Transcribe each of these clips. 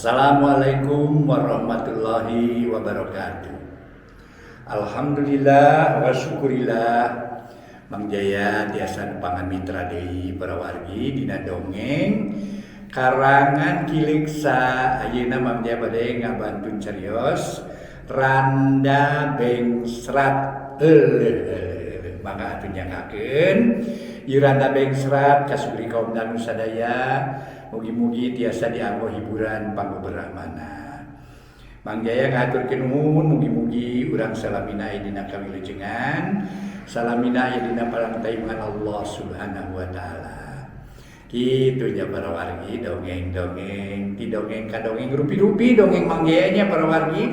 Assalamualaikum warahmatullahi wabarakatuh. Alhamdulillah wa syukurillah Mang Jaya tiasa nepangan mitra deui para wargi dina dongeng karangan Ki Leuksa. Ayeuna Mang Jaya bade ngabantun carios Randa Bengsrat. Euleuh, mangga atuh nyanggakeun ieu Randa Bengsrat kasugri kaum dangu sadaya, mugi-mugi tiasa dianggo hiburan pangbeberahmana. Mang Jaya ngahaturkeun nuhun, mugi-mugi urang salamina aya dina kawilujengan, salamina aya dina palangtayungan Allah Subhanahu wa taala. Kitu nya para wargi, dongeng-dongeng ti dongeng ka dongeng, rupi-rupi dongeng Mang Jaya nya para wargi,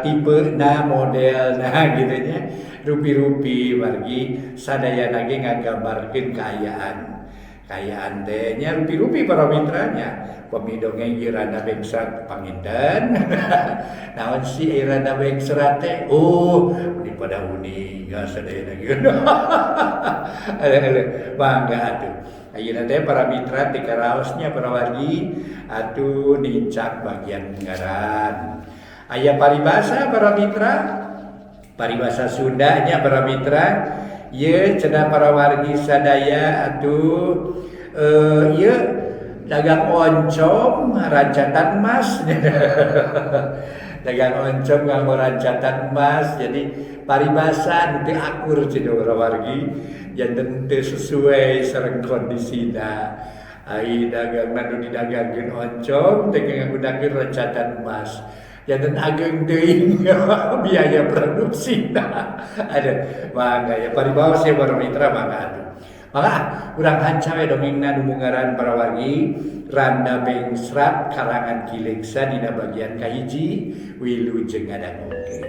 tipe na model nah gitu nya, rupi-rupi wargi sadayana ge ngagambarkeun kaayaan kaayaan teh nya, rupi-rupi para mitranya. Pami dongeng ieu Randa Bengsrat panginten naon sih ieu Randa Bengsrat teh? Oh, di pada uninga sadayana gitu. Eleh, mangga atuh ayeuna teh para mitra ti karaosnya para wargi atuh nincak bagian ngaran. Aya paribasa para mitra, paribasa Sundanya para mitra. Ieu cenah para wargi sadaya atuh, ieu dagang oncom rancatan emas, dagang oncom nganggo rancatan emas. Jadi paribasa nu teu akur cenah para wargi, janten teu sesuai sareng kondisina. Ai dagang nu didagangkeun oncom teh ngagunakeun rancatan emas, janten ageng teuing biaya produksina. Ada mangga ya paribaos ya para mitra, mangga atuh. Mangga urang hanca we dongengna nu mungaran para wargi Randa Bengsrat karangan Ki Leuksa dina bagian kahiji. Wilujeng ngadangukeun.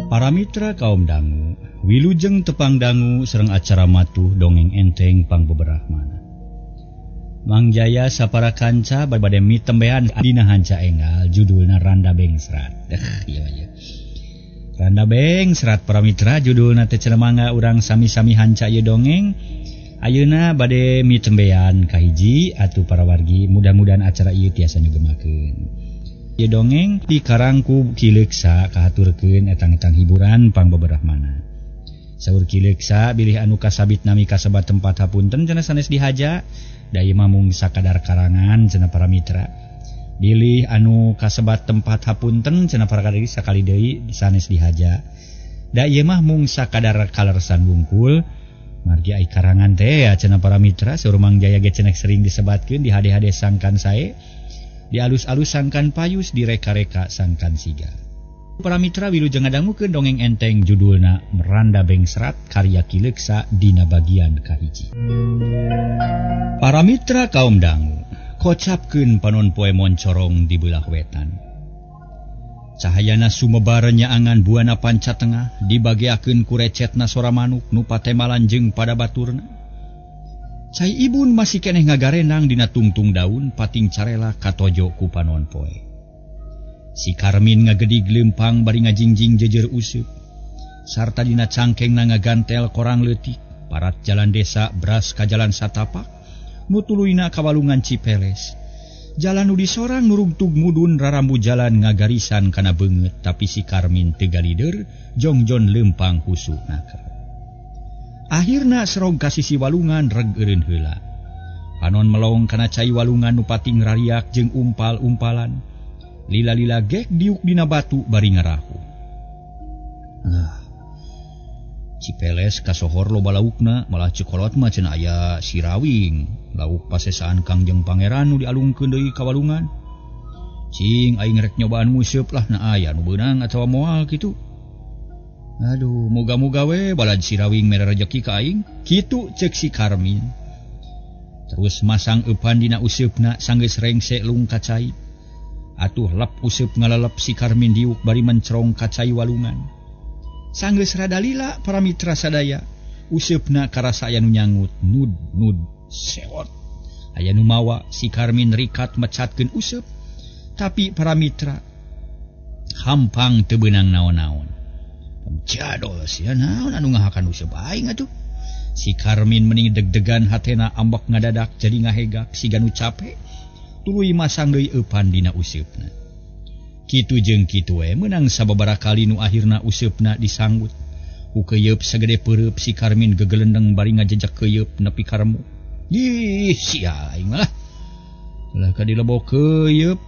Para mitra kaum dangu, wilujeng tepang dangu sareng acara matuh dongeng enteng pangbeberahmana. Mang Jaya sapara kanca bade mitembehan dina hanca enggal judulna Randa Bengsrat. Ieu ieu. Randa Bengsrat para mitra judulna teh cenah, mangga urang sami-sami hanca ieu dongeng. Ayeuna bade mitembehan kahiji atuh para wargi, mudah-mudahan acara ieu tiasa nyugemakeun. Ieu dongeng dikarang ku Ki Leuksa kahaturkeun etang-etang hiburan pangbeberahmana. Saur Ki Leuksa bilih anu kasabit nami kasebat tempat hapunten cenah sanes dihaja, da ieu mah mung sakadar karangan cenah para mitra. Bilih anu kasebat tempat hapunten cenah para kaderi sakali deui sanes dihaja, da ieu mah mung sakadar kalersan wungkul. Margi ai karangan teh ya cenah para mitra, saur Mang Jaya ge cenah sering disebatkeun di hade-hade sangkan sae, di alus-alus sangkan payus, direka-reka sangkan siga. Para mitra wilujeng ngadangukeun dongeng enteng judulna Randa Bengsrat karya Ki Leuksa dina bagian kahiji. Para mitra kaum dangu, kocapkeun panon poe moncorong di belah wetan. Cahayana sumebar nyaangan buana panca tengah dibageakeun ku recetna sora manuk nu patemalan jeung pada baturna. Cai ibun masih keneh ngagarenang dina tungtung daun pating carela katojo ku panon poe. Si Karmin ngagedig lempang bari ngajingjing jejer useup. Sarta dina cangkengna ngagantel korang leutik, parat jalan desa bras ka jalan satapak, nu tuluyna ka walungan Cipeles. Jalan nu disorang nurugtug mudun rarambu jalan ngagarisan kana beungeut, tapi si Karmin teu galider jongjon lempang husu naker. Akhirna serog ka sisi walungan reg eureun heula. Panon melong kana cai walungan nu pating rariak jeung umpal-umpalan. Lila-lila gek diuk dina batu bari ngarahu. Ah. Cipeles kasohor loba laukna, malah cekolot mah cenah aya sirawing. Lauk pasesaan Kangjeng Pangeran nu dialungkeun deui ka walungan. Cing aing rek nyobaan nguseup lah na aya nu beunang atawa moal kitu. Aduh, moga-moga we balad sirawing mere rejeki ka aing. Kitu ceuk si Karmin. Terus masang eupan dina useupna sanggeus rengse lung ka cai. Atuh lep useup ngalalep si Karmin diuk bari mencerong ka cai walungan. Sanggeus rada lila para mitra sadaya, useupna karasa aya nu nyangut nud nud sewot. Aya nu mawa si Karmin rikat mecatkeun useup, tapi para mitra hampang teu beunang naon-naon. Jadol sia naon anu ngahakan useup aing atuh. Si Karmin meni deg-degan hatena ambek ngadadak jadi ngahegak siga nu cape. Tuluy masang deui eupan dina useupna. Kitu jeung kitu we meunang sababaraha kali nu akhirna useupna disanggut. Ku keuyeup sagede peureub si Karmin gegelendeng bari ngajejak keuyeup nepi ka remu. Ih, sia aing mah lah. Lah ka dilebok keuyeup.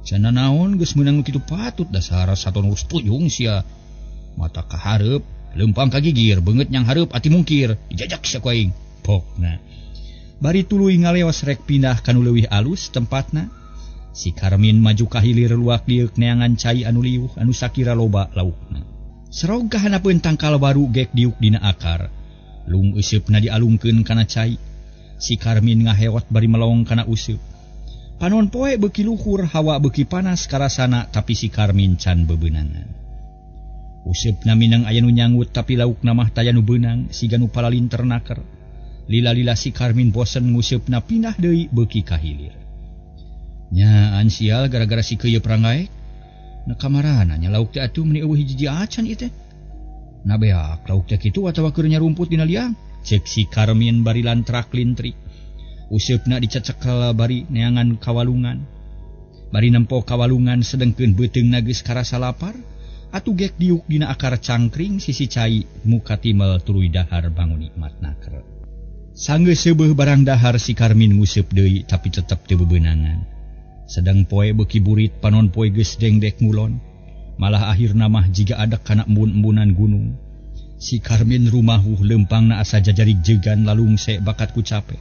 Cenah naon geus meunang nu kitu patut dasar saton geus puyung sia. Mata ka hareup, leumpang ka gigir, beungeut nyang hareup ati mungkir, dijajak sia ku aing. Pokna. Bari tuluy ngaleos rek pindah ka nu leuwih alus tempatna. Si Karmin maju ka hilir luak lieuk neangan cai anu liuh anu sakira loba laukna. Serog kahanapeun tangkal baru gek diuk dina akar. Lung useupna dialungkeun kana cai. Si Karmin ngahewat bari melong kana useup. Panon poe beuki luhur, hawa beuki panas karasana tapi si Karmin can bebeunangan. Useupna minang aya nu nyangut tapi laukna mah taya nu beunang siga nu palalinter naker. Lila-lila si Karmin bosen nguseupna pindah deui beuki ka hilir. Nyaan sial gara-gara si keuyeup rangaek. Na kamarana nya lauk teh atuh meuni eueuh hiji acan ieu teh. Na beak lauk teh kitu atawa keur nyarumput dina liang. Cek si Karmin bari lantrak lintrik. Useupna dicecekel bari neangan kawalungan. Bari nempo kawalungan sedengkeun beuteungna geus karasa lapar. Atuh gek diuk dina akar cangkring sisi cai muka timel tuluy dahar bangun nikmat naker. Sanggeus seubeuh barang dahar si Karmin nguseup deui tapi tetep teu bebeunangan. Sedang poe beuki burit panon poe geus dengdek ngulon. Malah akhirna mah jiga adek kana embun-embunan gunung. Si Karmin rumahuh leumpangna asa jajarig jegan lalungse bakat ku cape.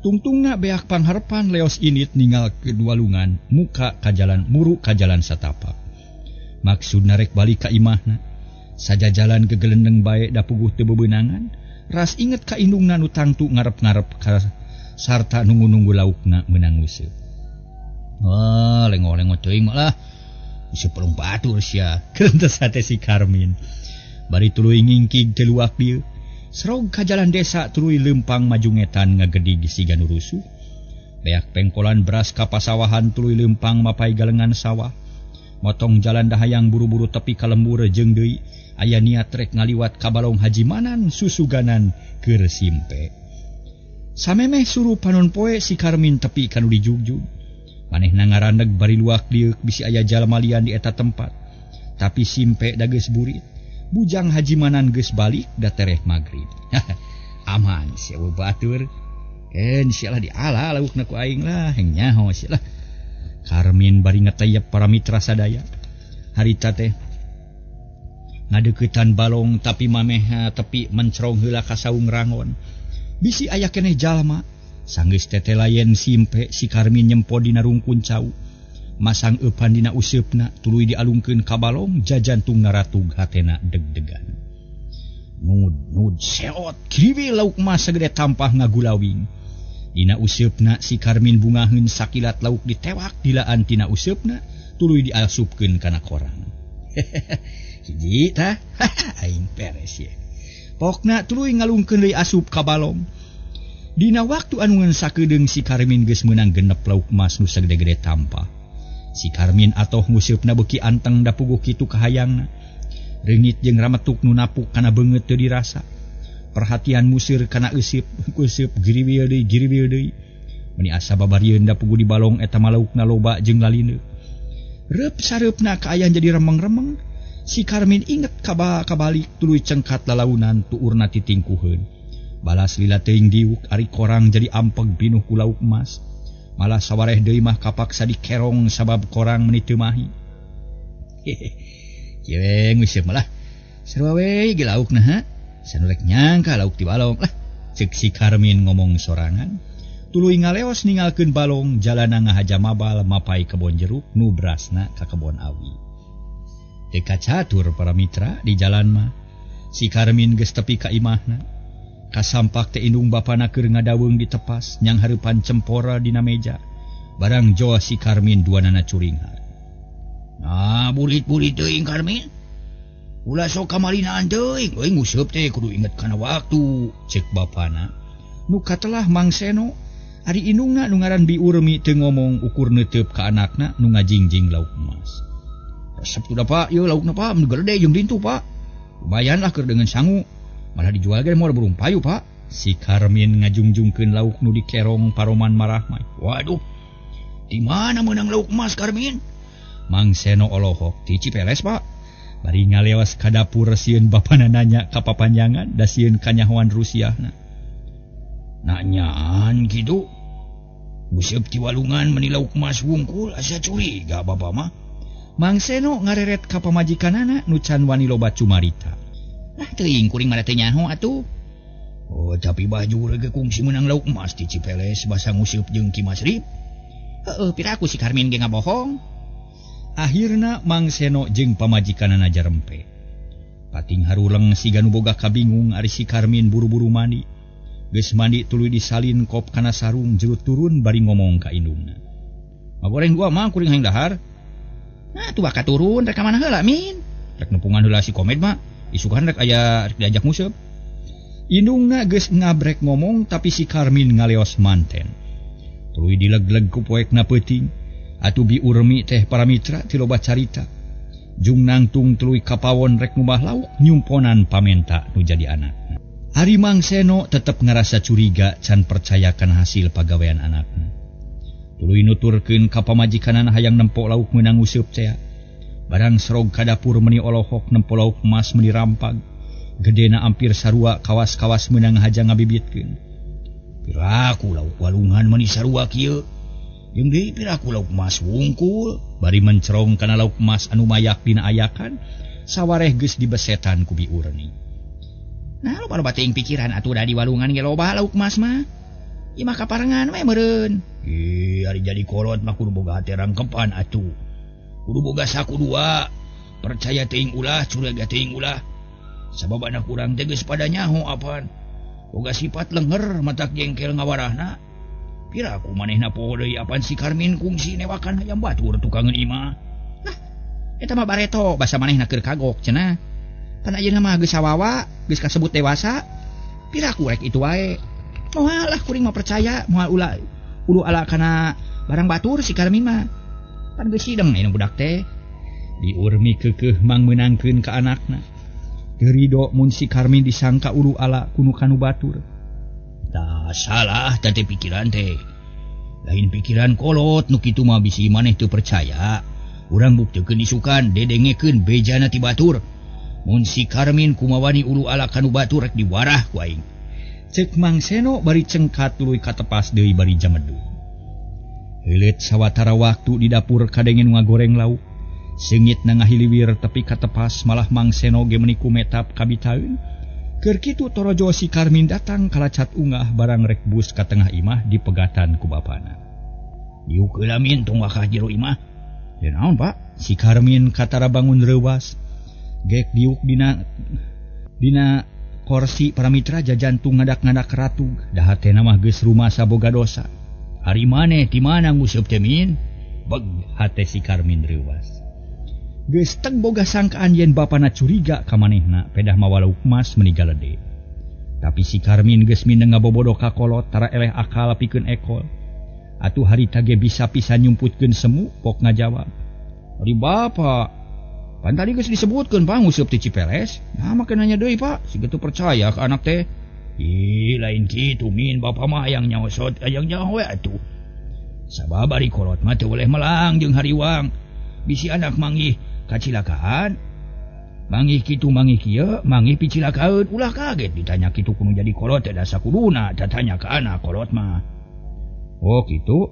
Tungtungna beak pangharepan leos init ningal kedua lungan muka ka jalan muru ka jalan satapak. Maksudna rek balik ka imahna. Saja jalan gegelendeng bae da puguh teu bebeunangan. Ras inget ka indungna nu tangtu ngarep-ngarep ka sarta nunggu-nunggu laukna meunang useup. Wah, lengo-lengo teuing mah lah. Useup pelung batur sia. Keuntes hate si Karmin. Bari tuluy ngingkig teu luak dieu. Serog ka jalan desa tuluy leumpang maju ngetan ngagedig siga nu rusuh. Beak pengkolan beras ka pasawahan tuluy leumpang mapai galengan sawah. Motong jalan dahayang buru-buru tepi ka lembur jeung deui aya niat rek ngaliwat ka balong Haji Manan susuganan keur simpe. Samemeh suruh panon poe si Karmin tepi ka nu dijugjug. Manehna ngarandeg bari luak lieuk bisi aya jalma lian di eta tempat. Tapi simpe da geus burit. Bujang Haji Manan geus balik da tereh magrib. Aman sia batur. Keun sia lah diala laukna ku aing lah, heng nyaho sia lah. Karmin bari ngetayep para mitra sadaya. Harita teh ngadeuketan balong tapi mameha tepi mencerong heula ka saung rangon. Bisi aya keneh jalma. Sanggeus tetelayen simpe si Karmin nyempo dina rungkun cau. Masang eupan dina useupna tuluy dialungkeun ka balong jajantungna ratug hatena deg-degan. Nud nud seot kiriwi lauk mah sagede tampah ngagulawing. Dina useupna si Karmin bungaheun sakilat lauk ditewak dilaan tina useupna tuluy diasupkeun kana korang. Hiji tah aing peres ye. Pokna tuluy ngalungkeun deui asup ka balong. Dina waktu anu ngan sakedeung si Karmin geus meunang genep lauk mas nu sagede-gede tampah. Si Karmin atoh nguseupna beuki anteng da puguh kitu kahayangna. Reungit jeung rametuk nu napuk kana beungeut teu dirasa. Perhatian museur kana euseup, useup giriwil deui. Meuni asa babarieun da puguh di balong eta mah laukna loba jeung lalineu. Reup sareupna kaayaan jadi remeng-remeng. Si Karmin inget kabalik tuluy cengkat lalaunan tuurna titingkuheun. Balas lila teuing diuk ari korang jadi ampeg pinuh ku lauk emas. Malah sawareh deui mah kapaksa dikerong sabab korang meuni teu mahi. Kieu nguseup mah lah. Sarua we ge laukna ha. Sanu rek nyangka lauk ti balong lah. Ceuk si Karmin ngomong sorangan. Tuluy ngaleos ninggalkeun balong jalana ngahaja mabal mapai kebon jeruk nu berasna ka kebon awi. Teu kacatur para mitra di jalan mah. Si Karmin geus tepi ka imahna. Kasampak teh indung bapana keur ngadaweung di tepas nyang hareupan cempora dina meja. Barang joa si Karmin duanana curinghar. Nah, burit-burit teuing Karmin. Ulah sok kamalinaan teuing, euy nguseup teh kudu inget kana waktu, ceuk bapana. Nu katelah Mang Seno, ari indungna nu ngaran Bi Urmi teu ngomong ukur neuteup ka anakna nu ngajingjing lauk emas. Resep tuh da Pak, ieu laukna Pak, nu gede jeung dintu Pak. Lumayan lah keur dengan sangu. Malah dijual ge moal burung payu, Pak. Si Karmin ngajungjungkeun lauk nu dikerong paroman marahmai. Waduh. Di mana meunang lauk emas, Karmin? Mang Seno olohok ti Cipeles, Pak. Bari ngalewas ka dapur sieun bapana nanya ka papanjangan da sieun kanyahoan Rusiahna. Nanyaan kitu. Nguseup ti walungan meuni lauk emas wungkul asa curiga bapa mah. Mang Seno ngareret ka pamajikanana nu can wani loba cumarita. Lah teuing kuring mah teu nyaho atuh. Oh, tapi baju ge kungsi meunang lauk emas ti Cipeles basa nguseup jeung Ki Masrip. Heueuh, piraku si Karmin ge ngabohong. Akhirna Mang Seno jeung pamajikanana jarempe. Pating haruleng siga nu boga kabingung ari si Karmin buru-buru mandi. Geus mandi tuluy disalin kop kana sarung jero turun bari ngomong ka indungna. Magoreng dua mah kuring hayang dahar. Nah, tuh bakal turun rek ka mana heula, Min? Rek nepungan heula si Komed mah, isukan rek aya rek diajak nguseup. Indungna geus ngabrek ngomong tapi si Karmin ngaleos manten. Tuluy dileg-leg ku poekna peuting. Atuh Bi Urmi teh para mitra ti loba carita. Jung nangtung tuluy kapawon rek ngumbah lauk nyumponan pamenta nu jadi anak. Ari Mang Seno tetep ngarasa curiga can percayakan hasil pagawean anakna. Tuluy nuturkeun ka pamajikanana hayang nempo lauk meunang nguseup tea. Barang serog ka dapur meuni olohok nempo lauk emas meuni rampag. Gedena ampir sarua kawas-kawas meunang haja ngabibitkeun. Piraku lauk walungan meuni sarua kieu. Jeung deui piraku lauk emas wungkul. Bari mencerong kana lauk emas anu mayak dina ayakan, sawareh geus dibesetan ku Bi Urni. Nah, loba-loba teuing pikiran atuh da di walungan ge loba lauk emas mah. Ieu mah kaparengan we meureun. Ih, ari jadi kolot mah kudu boga hate rangkepan atuh. Kudu boga saku dua. Percaya teuing ulah, curiga teuing ulah. Sabab anak urang teh geus pada nyaho apan. Boga sifat lenger matak jengkel ngawarahna. Piraku manehna poho deui apan si Karmin kungsi newakan hayam batur tukangeun imah. Nah, eta mah bareto basa manehna keur kagok cenah. Pan ayeuna mah geus sawawa, geus kasebut dewasa. Piraku rek itu wae. Moal lah kuring mah percaya, moal ulah ulu ala kana barang batur si Karmin mah. Pan geus sideng anu budak teh. Bi Urmi keukeuh mang meunangkeun ka anakna. Teu rido mun si Karmin disangka ulu ala kunu kanu batur. Tah salah teh pikiran teh. Lain pikiran kolot nu kitu mah bisi maneh teu percaya. Urang buktikeun isukan dedengekeun bejana ti batur. Mun si Karmin kumawani ulu ala kanu batur rek diwarah ku aing. Ceuk Mang Seno bari cengkat tuluy katepas deui bari jamedu. Heuleut sawatara waktu di dapur kadengen ngagoreng lauk. Seungitna ngahiliwir tepi katepas malah Mang Seno ge meuni kumetap kabitaeun. Keur kitu torojo si Karmin datang kalacat ungah barang rek bus ka tengah imah dipegatan ku bapana. Diuk heula Min tong wakah jero imah. Ya naon, Pak? Si Karmin katara bangun reuwas. Gek diuk dina korsi para mitra jajantung ngadak-ngadak ratug. Da hatena mah geus rumasa boga dosa. Ari maneh ti mana nguseup teh Min? Beg hate si Karmin reuwas. Geus teg boga sangkaan yen bapana curiga ka manehna pedah mawa lauk emas meuni galede. Tapi si Karmin geus mindeng ngabobodo ka kolot tara eleh akal pikeun ekol. Atuh harita ge bisa pisan nyumputkeun semu pok ngajawab. Ari bapa, pan tadi geus disebutkeun Pak nguseup ti Cipeles. Nah make nanya deui Pak, si kitu percaya ka anak teh. Ih, lain kitu Min, bapa mah hayang nyaosot, hayang nyaho we atuh. Sabab ari kolot mah teu boleh melang jeung hariwang. Bisi anak manggih kacilakaan. Manggih kitu manggih kieu, manggih picilakaeun, ulah kaget ditanya kitu kudu jadi kolot teh da sakuduna tatanya ka anak kolot mah. Oh kitu.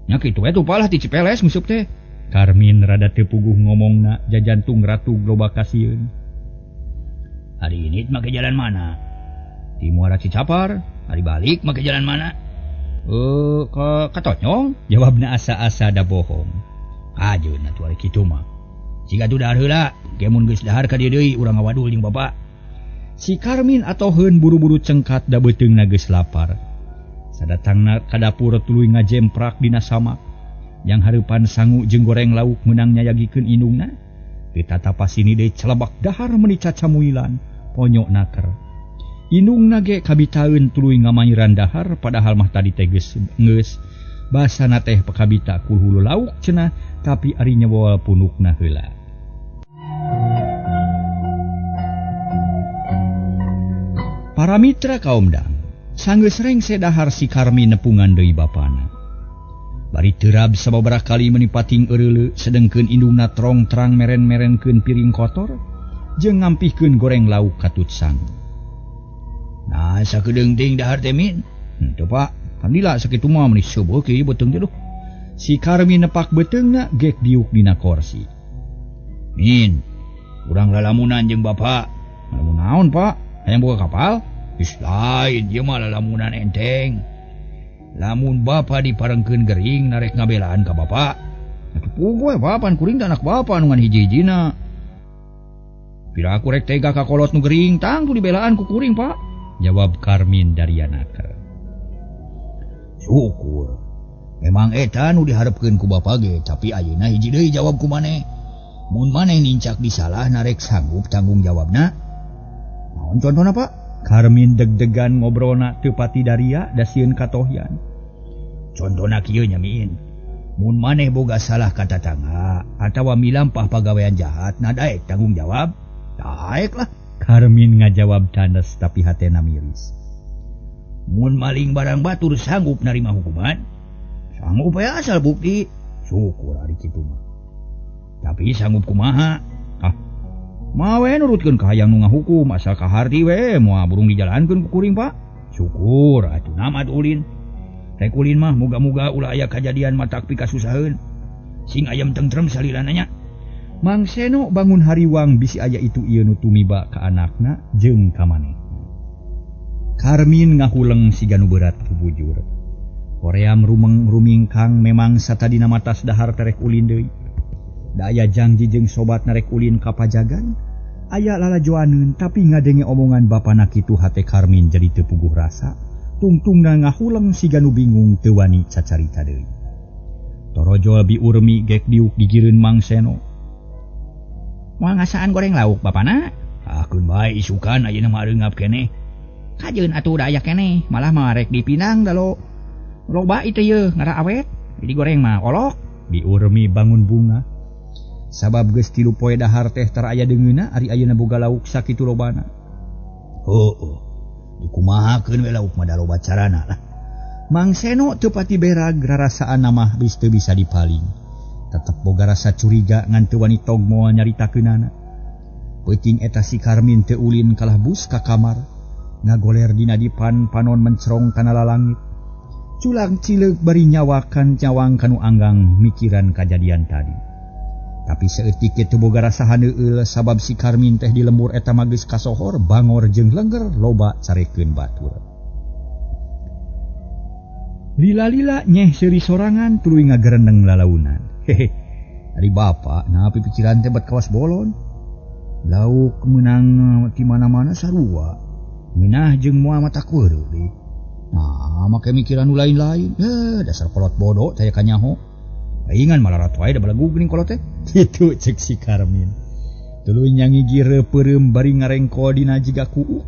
Nya kitu we tuh palah ti Cipeles nguseup teh. Karmin rada teu puguh ngomongna jajantung ratug loba kasieun. Hari ini make jalan mana? Di Muara Cicapar. Hari balik make jalan mana? Ke Katonyong. Jawabna asa-asa da bohong. Ajeun atuh ari kitu mah. Siga tu dahar heula, ge mun geus dahar ka dieu deui urang ngawadul jeung bapak. Si Karmin atoheun buru-buru cengkat da beuteungna geus lapar. Sadatangna ka dapur tuluy ngajemprak dina samak. Yang hareupan sangu jeung goreng lauk meunang nyayagikeun indungna. Ditatapas sini deui celebak dahar meuni cacamuilan, ponyok naker. Indungna ge kabitaeun tuluy ngamayiran dahar padahal mah tadi teh geus geus basana teh pakabita ku hulu lauk cenah tapi ari nyewol punukna heula. Para mitra kaum dang, sanggeus rengse dahar si Karmin nepungan deui bapana. Bari terab sababaraha kali meuni pating eureuleu sedengkeun indungna trong terang meren-merenkeun piring kotor jeung ngampihkeun goreng lauk katut sang. Nah, sakedeung teuing dahar teh Min. Henteu Pak, alhamdulillah sakitu mah meuni seubeuk ieu beuteung teh duh. Si Karmin nepak beuteungna gek diuk dina korsi. Min, urang lalamunan jeung bapa. Lalamun naon, Pak? Hayang boga kapal? Geus lain ieu mah lalamunan enteng. Lamun bapa diparengkeun gering narek ngabelaan ka bapa. Atuh puguh we bapa kuring teh anak bapa nu ngan hiji-hijina. Pira aku rek tega ka kolot nu gering tangtu dibelaan ku kuring, Pak. Jawab Karmin Daryanaker. Syukur. Memang eta nu diharepkeun ku bapa ge, tapi ayeuna hiji deui jawab ku maneh. Mun maneh nincak disalah narek sanggup tanggung jawabna. Naon contona, Pak? Karmin deg-degan ngobrolna teu pati daria da sieun katohyan. Contona kieu nya Min. Mun maneh boga salah ka tatangga atawa milampah pagawean jahat, nah daek tanggung jawab? Daek lah. Karmin ngajawab tandes tapi hatena miris. Mun maling barang batur sanggup narima hukuman? Sanggup ya asal bukti. Syukur ari kitu mah. Tapi sanggup kumaha? Ah, mawe nurutkeun ka hayang nu ngahukum asal kaharti we moal burung dijalankeun ku kuring, Pak. Syukur atuh namat ulin. Rek ulin mah muga-muga ulah aya kajadian matak pikasusaheun. Sing ayam tentrem salilana nya. Mang Seno bangun hariwang bisi aya itu ieu nu tumiba ka anakna jeung ka manehna. Karmin ngahuleng siga nu berat bubujur. Hoream rumeng rumingkang memang satadina matas dahar terek ulin deui. Da aya jangji jeung sobat narek ulin ka pajagan, aya lalajoaneun tapi ngadenge omongan bapana kitu hate Karmin jadi teu puguh rasa, tungtungna ngahuleng siga nu bingung teu wani cacarita deui. Torojol Bi Urmi gek diuk digireun Mang Seno. Moal ngasaan goreng lauk bapana? Ah, keun bae isukan ayeuna mah reungap keneh. Kajeun atuh da aya keneh, malah mah rek dipinang da lo. Loba itu ye ngara awet, jadi goreng mah olok. Bi Urmi bangun bunga. Sabab geus 3 poe dahar teh tara aya deungeuna ari ayeuna boga lauk sakitu lobana. Heueuh. Dikumahakeun we lauk mah da loba carana lah. Mang Seno teu pati berag rarasaan mah geus teu bisa dipaling. Tetep boga rasa curiga ngan teu wani tog moal nyaritakeunana. Peuting eta si Karmin teu ulin kalah bus ka kamar. Ngagoler dina dipan panon mencerong kana lalangit. Culang cileuk bari nyawakan nyawang kanu anggang mikiran kajadian tadi. Tapi saeutik teu boga rasa haneueul sabab si Karmin teh di lembur eta mah geus kasohor bangor jeung lengger loba carekeun batur. Lila-lila nyeh seuri sorangan tuluy ngagerendeng lalaunan. Hehe. Ari bapa nah pikiran teh bet kawas bolon. Lauk meunang ti mana-mana sarua. Ngeunah jeung moal mata kueureuh deui. Nah, make mikiran nu lain-lain. Dasar kolot bodoh teh kanyaho. Paingan malarat wae da balegug geuning kolot teh. Kitu cek si Karmin. Tuluy nyangigir peureum bari ngarengko dina jiga kuuk.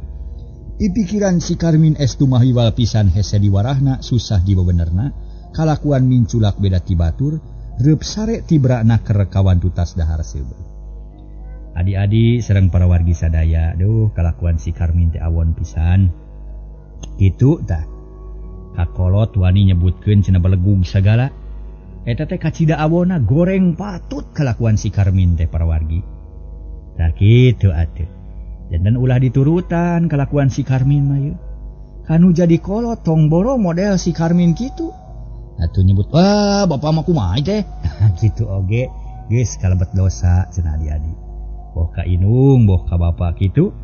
Pipikiran si Karmin estu mahiwal pisan hese diwarahna susah dibebenerna, kalakuan minculak beda ti batur, reup sare tibrakna keur kawan tutas dahar seubeuh. Adi-adi sareng para wargi sadaya, duh kalakuan si Karmin teh awon pisan. Kitu tah. Kakolot wani nyebutkeun cenah balegug sagala. Eta teh kacida awona goreng patut kalakuan si Karmin teh para wargi. Tah kitu atuh. Janten ulah diturutan kalakuan si Karmin mah yeuh. Kanu jadi kolot tong boro model si Karmin kitu. Atuh nyebut, "Wah, bapa mah kumaha teh?" Kitu oge geus kalebet dosa cenah adi-adi. Boh ka inung, boh ka bapa kitu.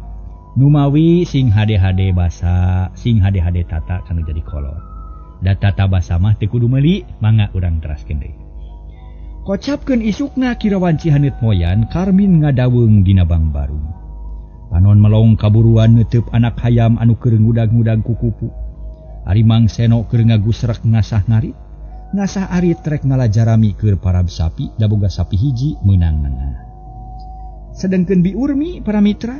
Numawi sing hade-hade basa, sing hade-hade tata kanu jadi kolot. Da tata basa mah teu kudu meuli, mangga urang teraskeun deui. Kocapkeun isukna kirawan Cihaneut moyan, Karmin ngadaweung dina Bangbarung. Panon melong kaburuan neuteub anak hayam anu keur ngudag-ngudag kukupu. Ari Mang Seno keur ngagusrek ngasah ngarit, ngasah arit rek ngalajarami keur parab sapi, da boga sapi hiji meunang nengah. Sedengkeun Bi Urmi para mitra,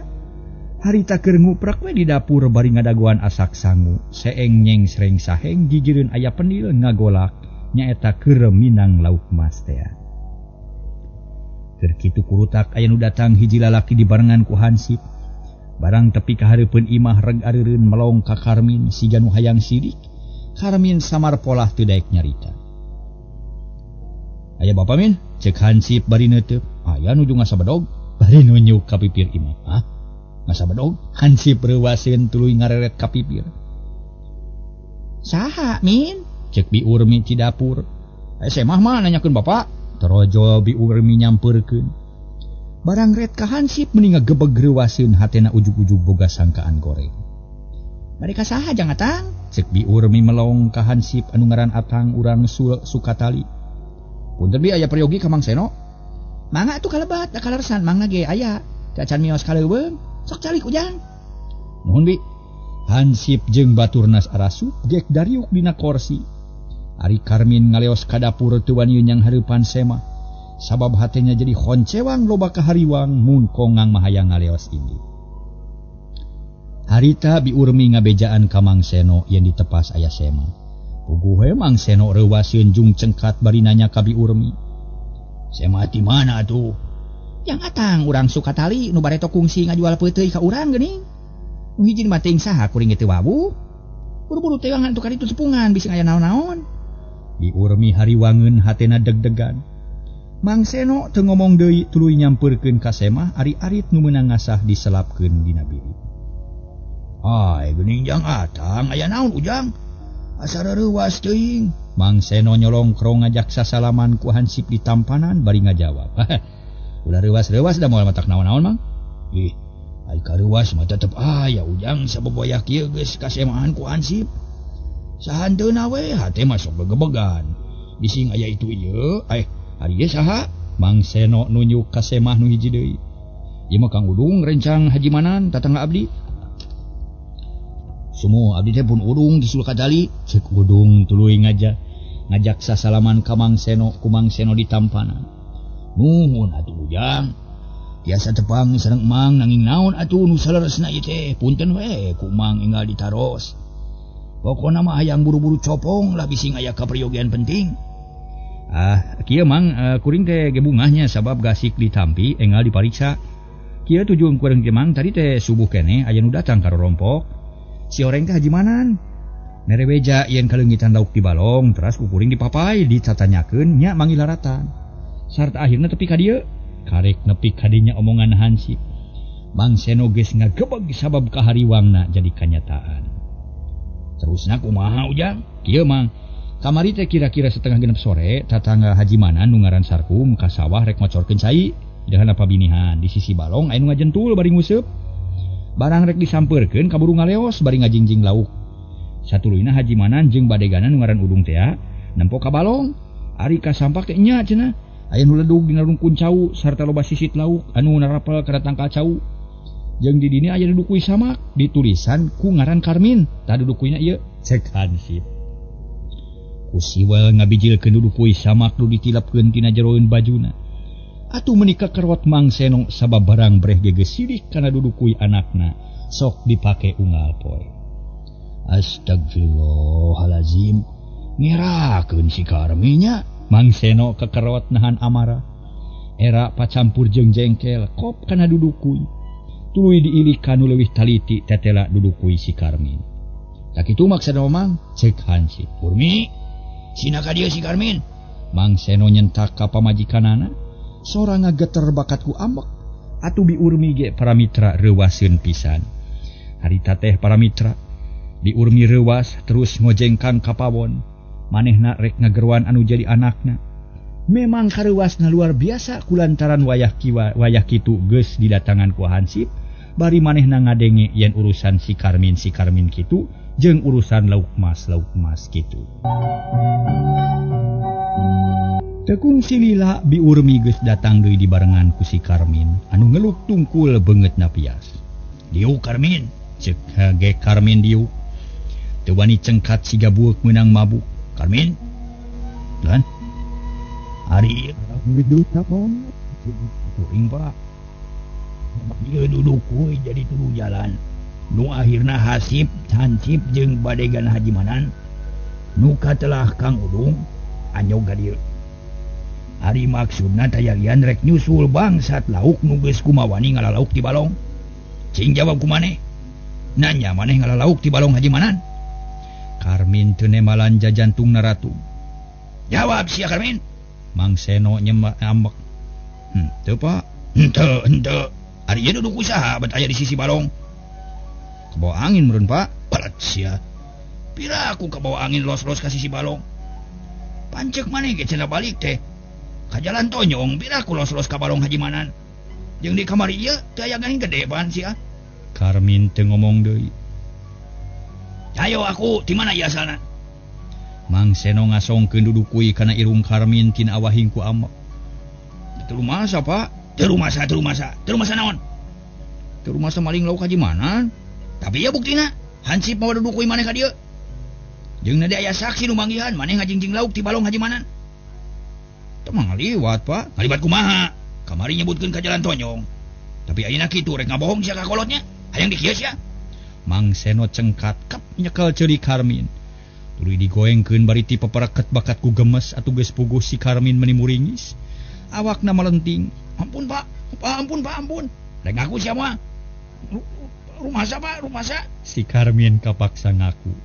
harita keur nguprak we di dapur bari ngadagoan asak sangu, seeng nyeng sreng saheng gigireun aya penil ngagolak nyaeta keur minang lauk mas tea. Keur kitu kurutak aya nu datang hiji lalaki dibarengan ku hansip. Barang tepi ka hareupeun imah reg areureun melong ka Karmin siga nu hayang sidik. Karmin samar polah teu daek nyarita. Aya bapa Min? Cek hansip bari neuteuk. Aya nuju ngasabedog bari nunjuk ka pipir imah. Hah? Ngasabedog? Hansip reuwaseun tuluy ngareret ka pipir. Saha Min? Cek Bi Urmi ti dapur. Semah mah nanyakeun bapa. Torojol Bi Urmi nyampeurkeun. Barang ret ka hansip meni ngagebeg reuwaseun hatena ujug-ujug boga sangkaan goreng. Bari ka saha jang Atang? Cek Bi Urmi melong ka hansip anu ngaran Atang urang Sukatali. Punten bi aya peryogi ka Mang Seno. Mangga atuh kalebat da kalersan mangga ge aya. Cacan mios ka leuweung, sok calik Ujang. Nuhun bi. Hansip jeung baturnas arasup gek dariuk dina korsi. Ari Karmin ngaleos ka dapur teu wani nyang hareupan Semah. Sabab hatenya jadi honcewang loba kahariwang mun kongang mahayang ngaleos ini. Harita Bi Urmi ngabejaan ka Mang Seno yen ditepas aya Semah. Puguh we Mang Seno reuwaseun jung cengkat bari nanya ka Bi Urmi. Semah ti mana atuh? Yang Atang urang Sukatali nu bareto kungsi ngajual peuteuy ka urang geuning. Nu hiji mah teuing saha kuring ge teu wawuh. Buru-buru tewangan atuh ka ditu tepungan bisi aya naon-naon. Bi Urmi hariwangeun hatena deg-degan. Mang Seno teu ngomong deui tuluy nyampeurkeun ka Semah ari arit nu meunang ngasah diselapkeun dina bilik. Ai geuning jang Atang aya naon Ujang? Asa reuwas teuing. Mang Seno nyolongkrong ngajak sasalaman ku hansip di tampanan bari ngajawab. Ulah reuwas-reuwas da moal matak naon-naon Mang. Ih, ai kareuwas mah tetep aya Ujang sabab wayah kieu geus kasemahan ku hansip. Sahanteuna we hate mah sok gegebegan. Bising aya itu ieu, ari ieu saha? Mang Seno nunjuk ka Semah nu hiji deui. Ieu mah Kang Udung rencang Haji Manan tatangga abdi. Sumo abdi teh pun Udung di Sulkatali. Cek Udung tuluy ngajak sasalaman ka Mang Seno ku Mang Seno ditampanan. Nuhun atuh Ujang. Tiasa tepang sareng Mang nanging naon atuh nu saleresna ieu teh. Punten we ku Mang enggal ditaros. Pokona mah hayang buru-buru copong lah bising aya kaperyogian penting. Ah, kieu Mang, kuring teh ge bungahnya sabab gasik ditampi enggal dipariksa. Kieu tujuan kuring teh Mang tadi teh subuh keneh aya nu datang ka rorompok. Si oreng teh Haji Manan. Mere beja yen kaleungitan lauk di balong teras ku kuring dipapai ditatanyakeun nya manggil laratan. Sarta akhirna tepi ka dieu. Karek nepi ka dinya omongan hansip. Mang Seno geus ngagebeg sabab kahariwangna jadi kanyataan. Terusna kumaha Ujang? Kieu Mang, kamari teh kira-kira 5:30 sore tatangga Haji Manan nu ngaran Sarkum ka sawah rek ngocorkeun cai deungeun pabinihan di sisi balong aya nu ngajentul bari nguseup. Barang rek disampeurkeun kaburu ngaleos bari ngajingjing lauk. Satuluyna Haji Manan jeung badeganan nu ngaran Udung tea nempo ka balong. Ari ka sampak teh nya cenah. Aya nu ledug dina rungkun cau sarta loba sisit lauk anu narapel kana tangkal cau. Jeung di dinya aya dudukui samak ditulisan ku ngaran Karmin. Tah dudukuina ieu cek hansip. Ku siwel ngabijilkeun dudukui samak nu ditilapkeun tina jeroeun bajuna. Atuh meuni kakerot Mang Seno sabab barang breh ge geus sidik kana dudukui anakna sok dipake unggal poe. Astagfirullahalazim. Ngerakeun si Karminya. Mang Seno kekerot nahan amarah. Era pacampur jeung jengkel kop kana dudukui. Tuluy diilik kanu leuwih taliti tetela dudukui si Karmin. Tak kitu maksudna Mang? Cek hansip. Urmi, sina ka dieu si Karmin. Mang Seno nyentak ka pamajikanana. Sora ngageter bakat ku ambek. Atuh Bi Urmi ge para mitra reuwaseun pisan. Harita teh para mitra Bi Urmi reuwas terus ngojengkang ka pawon. Manehna rek ngageruan anu jadi anakna. Memang kareuwasna luar biasa kulantaran wayah kiwa wayah kitu geus didatangan ku hansip. Bari manehna ngadenge yen urusan si Karmin kitu jeung urusan lauk mas kitu. Tekung silila Bi Urmi geus datang deui dibarengan ku si Karmin anu ngeluk tungkul beungeutna pias. Dieu Karmin, cek ge Karmin dieu. Teu wani cengkat siga bueuk meunang mabuk. Karmin? Lan? Ari kuring Pak. Ieu duduk kuy jadi turu jalan. Nu akhirna hasib hansip jeung badegan Haji Manan. Nu katelah Kang Udung anyog ka dieu. Ari maksudna tayalian rek nyusul bangsat lauk nu geus kumawani ngalalauk di balong. Cing jawab ku maneh. Nanya maneh ngala lauk ti balong Haji Manan. Karmin teu nemalan jajantungna ratu. Jawab sia Karmin. Mang Seno nyemak ambek. Henteu Pak. Henteu, henteu. Ari ieu duduk usaha bet aya di sisi balong. Kebawa angin meureun Pak. Balat sia. Pira aku kebawa angin los-los ka sisi balong. Pancek maneh ge cenah balik teh. Ka jalan tonyong pira aku los-los ka balong Haji Manan. Jeung di kamari ieu teu aya geuning gede pan sia. Karmin teu ngomong deui. Ayo aku di mana ieu asalna? Mang Seno ngasongkeun dudukui kana irung Karmin tina awahing ku ambek. Teu rumasa Pak. Teu rumasa, teu rumasa. Teu rumasa naon? Teu rumasa maling lauk Haji Manan. Tapi ieu buktina, hansip mawa dudukui maneh ka dieu. Jeung na aya saksi nu manggihan maneh ngajingjing lauk ti balong Haji Manan. Teu mah ngaliwat Pak. Ngaliwat kumaha? Kamari nyebutkeun ka jalan tonyong. Tapi ayeuna kitu rek ngabohong sia ka kolotnya. Hayang dikieu sia. Mang Seno cengkat kep nyekel ceuri Karmin. Tuluy digoengkeun bari ti pepereket bakat ku gemes atuh geus puguh si Karmin meni muringis. Awakna melenting. Ampun Pak, ampun Pak, ampun. Rek ngaku sia mah. Rumasa Pak, rumasa. Si Karmin kapaksa ngaku.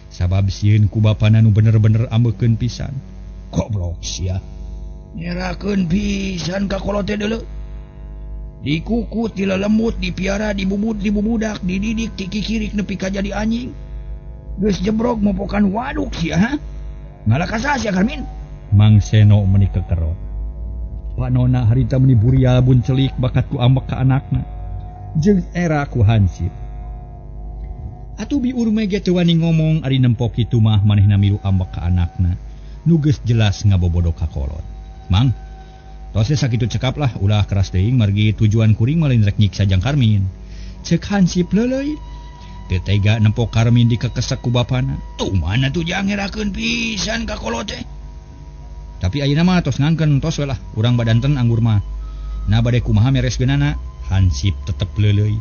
Sabab sieun ku bapana nu bener-bener ambekeun pisan. Goblok sia. Nyerakeun pisan ka kolot teh deuleu. Dikukut, dilelemut, dipiara, dibubut, dibubudak, dididik, tikikirik nepi ka jadi anjing. Geus jebrog mopokan waduk sia, ha? Ngalah ka saha sia Karmin? Mang Seno meuni kekerot. Panona harita meuni burial buncelik bakat ku ambek ka anakna. Jeung era ku hansip. Atuh Bi Urme ge teu wani ngomong ari nempo kitu mah manehna milu ambek ka anakna. Nu geus jelas ngabobodo ka kolot. Mang, tos sakitu cekap lah ulah keras teuing margi tujuan kuring mah lain rek nyiksa jang Karmin. Ceuk hansip leuleuy. Teu tega nempo Karmin dikekesek ku bapana. Tuh mana tuh jang ngerakeun pisan ka kolot teh. Tapi ayeuna mah tos ngangkeun tos we lah urang badanten anggur mah. Nah bade kumaha meres geunana? Hansip tetep leuleuy.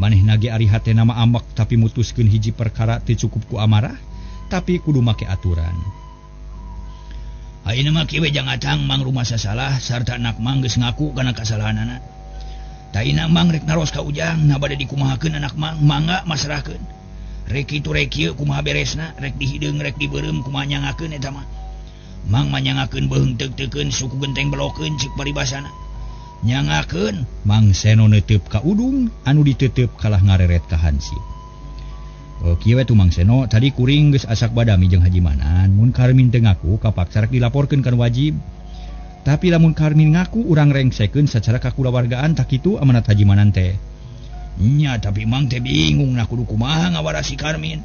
Manehna ge ari hatena mah ambek tapi mutuskeun hiji perkara teu cukup ku amarah tapi kudu make aturan. Ayeuna mah kieu we jang atang mang rumasa salah sarta anak mang geus ngaku kana kasalahanana. Taina mang rek naros ka Ujang na bade dikumahakeun anak mang mangga masrahkeun. Rek kitu rek kieu kumaha beresna rek dihideung rek dibeureum kumaha nyangakeun eta mah. Mang manyangakeun beuheung teuk-teukeun suku genteng belokeun cik paribasana. Nyangakeun Mang Seno neuteup ka udung anu diteuteub kalah ngareret ka hansip. Kieu we tuh Mang Seno tadi kuring geus asak badami jeung Haji Manan mun Karmin teu ngaku kapaksa rek dilaporkeun kan wajib. Tapi lamun Karmin ngaku urang rengsekeun sacara kakulawargaan tak kitu amanat Haji Manan teh. Nya tapi Mang teh bingung na kudu kumaha ngawarasi Karmin.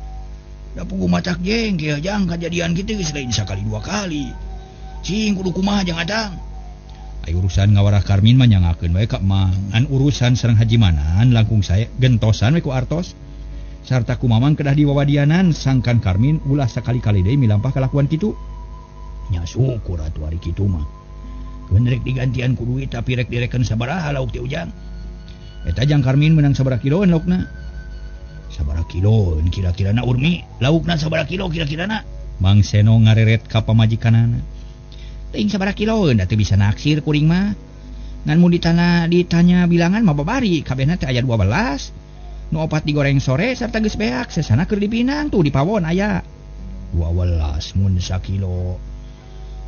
Da puguh matak jengkel jang kajadian kitu geus lain sakali dua kali. Cing kudu kumaha jang atang. Ai urusan ngawarah Karmin mah nyangakeun we ka Mang. An urusan sareng Haji Manan langkung sae gentosan we ku artos. Sarta ku Mamang kedah diwawadianan sangkan Karmin ulah sakali-kali deui milampah kalakuan kitu. Nya syukur atuh ari kitu mah. Keun rek digantian ku duit tapi rek direken sabaraha lauk teh Ujang. Eta jang Karmin menang sabaraha kiloan laukna? Sabaraha kiloan kira-kirana Urmi? Laukna sabaraha kilo kira-kirana? Mang Seno ngareret ka pamajikanana. Teuing sabaraha kiloan da teu bisa naksir kuring mah. Ngan mun ditanya bilangan mah babari kabehna teh aya 12. Nu opat digoreng sore sarta geus beak sesana keur dipinang tuh di pawon aya 12 mun sakilo.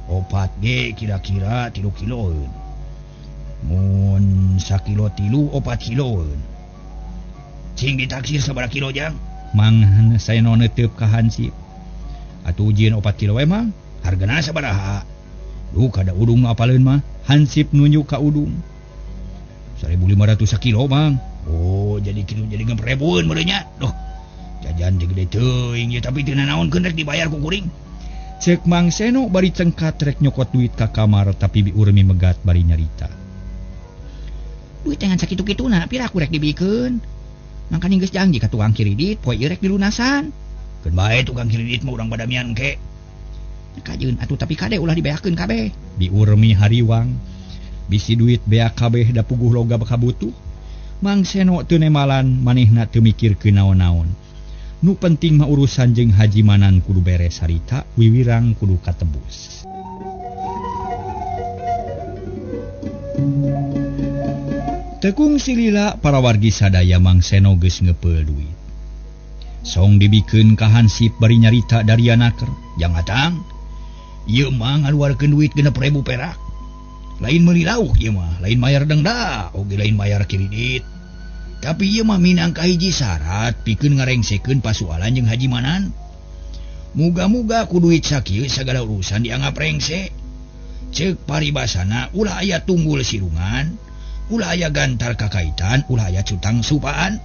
Opat ge kira-kira 3 kiloeun. Mun sakilo 3 4 kiloeun. Cing ditaksir sabaraha kilo jang? Mang Seno neuteup ka hansip. Atuh ujieun 4 kilo we Mang. Hargana sabaraha? Duh kada udung nu apaleun mah. Hansip nunjuk ka udung. 1.500 sakilo Mang. Oh jadi kilo jadi 6.000 meureun nya. Duh jajan teh gede teuing ye tapi teu nanaonkeun rek dibayar ku kuring. Ceuk Mang Seno bari cengkat rek nyokot duit ka kamar tapi Bi Urmi megat bari nyarita. Duit teh ngan sakitu-kituna pira aku rek dibikeun. Mangkaning geus janji ka tukang kredit poe ieu rek dilunasan. Keun bae tukang kredit mah urang badamian engke. Kajeun atuh tapi kade ulah dibeakeun kabeh. Bi Urmi hariwang bisi duit beak kabeh da puguh loga kabutuh. Mang Seno teu nemalan manehna teu mikirkeun naon-naon. Nu penting mah urusan jeung Haji Manan kudu beres harita wiwirang kudu katebus. Tekung silila para wargi sadaya Mang Seno geus ngepeul duit. Song dibikeun ka hansip bari nyarita dari anaker, "Jang atang, ieu mah ngaluarkeun duit 6.000 perak. Lain meuli lauk ieu mah, lain mayar denda, oge lain mayar kredit. Tapi ieu mah minangka hiji syarat pikeun ngarengsekeun pasualan jeung Haji Manan. Muga-muga ku duit sakieu sagala urusan dianggap rengse. Ceuk paribasana ulah aya tunggul sirungan, ulah aya gantar kakaitan, ulah aya cutang supaan,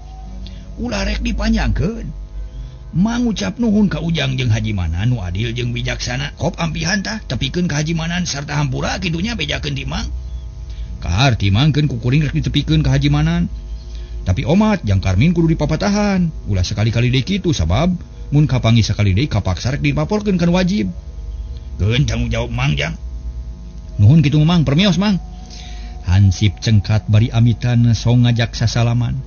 ulah rek dipanjangkeun. Mangucap nuhun ka Ujang jeung Haji Manan nu adil jeung bijaksana. Kop ampihan tah tepikeun ka Haji Manan sarta hampura kitunya bejakeun ti Mang. Kaharti mangkeun ku kuring rek ditepikeun ka Haji Manan. Tapi omat jang Karmin kudu dipapatahan. Ulah sekali-kali deui kitu sabab mun kapanggih sakali deui kapaksa rek dipaporkeun kan wajib. Keun tanggung jawab Mang jang. Nuhun kitu Mang, permios Mang. Hansip cengkat bari amitan song ngajak sasalaman.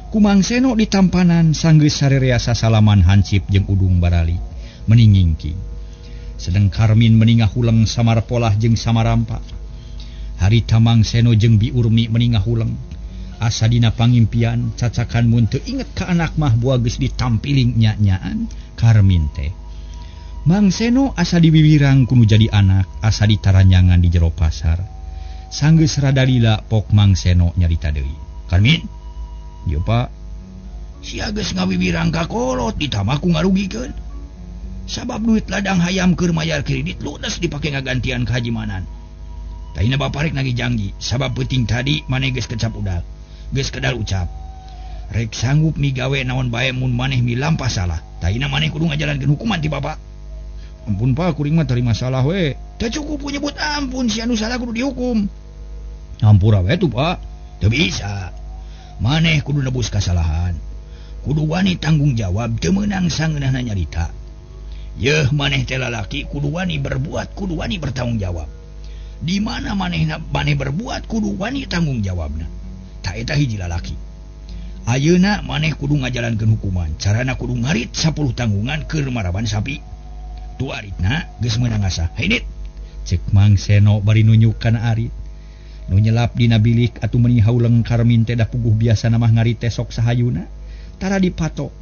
Ku Mang Seno ditampanan sanggeus sarerea sasalaman hansip jeung Udung barali meningingking. Sedeng Karmin meningah huleng samarpolah jeung samarampa. Harita Mang Seno jeung Bi Urmi meningah huleng. Asa dina pangimpian cacakan mun teu inget ka anak mah buah geus ditampiling nya-nyaan Karmin teh. Mang Seno asa diwiwirang kudu jadi anak, asa ditaranyangan di jero pasar. Sanggeus rada lila pok Mang Seno nyarita deui. Karmin, ieu Pak, sia geus ngawiwirang ka kolot ditambah ku ngarugikeun. Sabab duit ladang hayam keur mayar kredit ludes dipake ngagantian ka Haji Manan. Tahina bapak rek nagih janji, sabab peuting tadi maneh geus kecap udal, geus kedal ucap. Rek sanggup migawe naon bae mun maneh milampah salah. Tahina maneh kudu ngajalankeun hukuman ti bapak. Ampun Pak, kuring mah tarima salah we. Teu cukup nyebut ampun, si anu salah kudu dihukum. Ampura we tuh Pak. Teu bisa. Maneh kudu nebus kasalahan. Kudu wani tanggung jawab teu meunang sangeunahna nyarita. Yeuh maneh teh lalaki kudu wani berbuat, kudu wani bertanggung jawab. Di mana manehna maneh berbuat kudu wani tanggung jawabna. Ta eta hiji lalaki. Ayeuna maneh kudu ngajalankeun hukuman. Carana kudu ngarit 10 tanggungan keur maraban sapi. Tu aritna geus meunang ngasah. Hainit. Cek Mang Seno bari nunjuk kana arit. Nu nyelap dina bilik atuh meuni hauleng Karmin teh da puguh biasana mah ngarit teh sok sahayuna. Tara dipatok.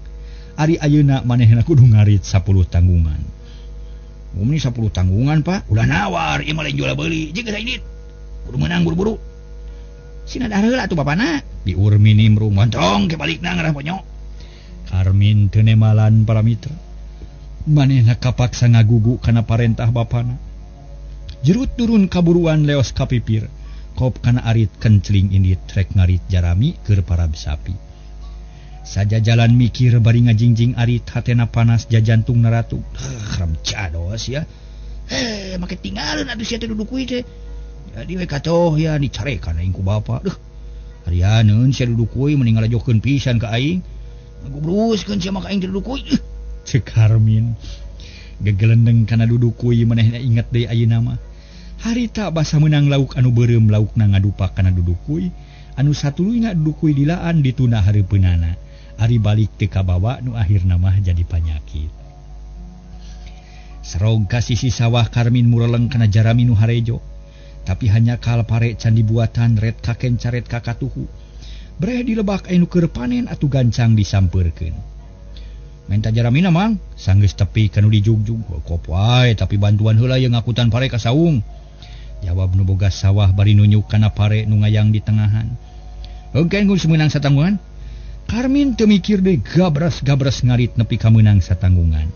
Ari ayeuna manehna kudu ngarit 10 tanggungan. Umni 10 tanggungan Pak, ulah nawar ieu mah lain jual beuli. Jeung geus hainit. Kudu meunang buru-buru. Sina dahar heula atuh bapana. Bi Urmi nimbrung montong ke balikna ngarah ponyo. Karmin teu nemalan para mitra. Manehna kapaksa ngagugu kana parentah bapana. Jerut turun kaburuan leos kapipir. Kop kana arit kencling indit rek ngarit jarami keur parab sapi. Saja jalan mikir bari ngajingjing arit hatena panas jajantung naratu. Kram cados ya. Make tinggalin atuh sia teh duduk kuy teh. Jadi we katoh ya dicarekan aing ku bapa. Duh. Arianeun sia duduk kuy mending ngalajokeun pisan ka aing. Gubruskeun sia mah ka aing teh duduk kuy. Cek Karmin gegelendeng kana duduk kuy manehna inget deui ayeuna mah. Harita basa meunang lauk anu beureum laukna ngadupak kana duduk kuy, anu satuluyna duduk kuy dilaan dituna hareupeunana. Ari balik teu kabawa nu akhirna mah jadi panyakit. Serog ka sisi sawah Karmin mureleng kana jarami nu harejo. Tapi hanya kal pare can dibuatan ret kaken caret kakatuhu. Breh dilebak anu keur panen atuh gancang disampeurkeun. Menta jaramina Mang, sanggeus tepi kanu dijugjug. Kop wae tapi bantuan heula ye ngakutan pare ka saung. Jawab nu boga sawah bari nunjuk kana pare nu ngayang di tengahan. Heukeun geus meunang satanggungan. Karmin teu mikir deui gabras-gabras ngarit nepi ka meunang satanggungan.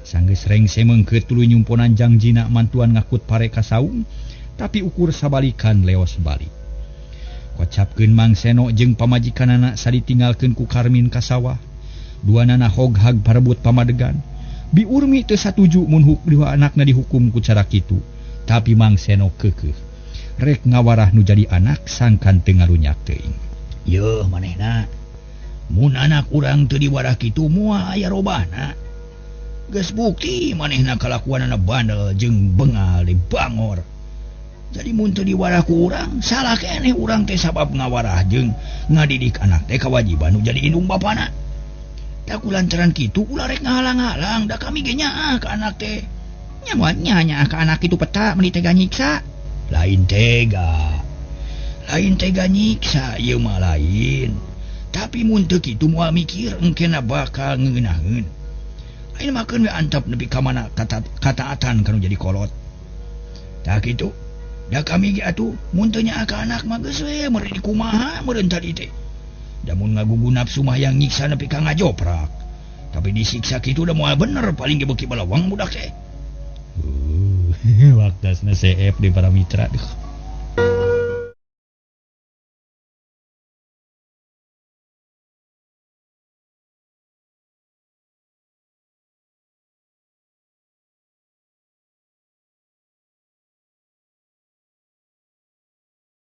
Sanggeus rengse meungkeut tuluy nyumponan jangjina mantuan ngakut pare ka saung, tapi ukur sabalikan leos balik. Kocapkeun Mang Seno jeung pamajikanana saditinggalkeun ku Karmin ka sawah. Dua nana hoghag parebut pamadegan. Bi Urmi teu satuju mun dua anakna dihukum ku cara kitu. Tapi Mang Seno keukeuh. Rek ngawarah nu jadi anak sangkan teu ngarunyak teuing. Yeuh manehna. Mun anak urang teu diwarah kitu moal aya robahna. Geus bukti manehna kalakuanana bandel jeung bengal di bangor. Jadi mun teu diwarah ku urang, salah keneh urang teh sabab ngawarah jeung ngadidik anak teh kawajiban nu jadi indung bapana. Tak lantaran kitu ulah rek ngahalang-halang da kami ge nyaah ka anak teh. Nya moal nyaah ka anak kitu peta meuni tega nyiksa. Lain tega. Lain tega nyiksa ieu mah lain. Tapi mun teu kitu moal mikir engkena bakal ngeunaheun. Ayeuna mah keun we antep nepi ka mana kataatan kanu jadi kolot. Tah kitu. Da kami ge atuh mun teu nyaah ka anak mah geus we meureun dikumaha meureun tadi teh. Da mun ngagugu nafsu mah hayang nyiksa nepi ka ngajoprak. Tapi disiksa kitu da moal bener paling ge beuki balawang budak teh. Waktasna CF di para mitra. Duh.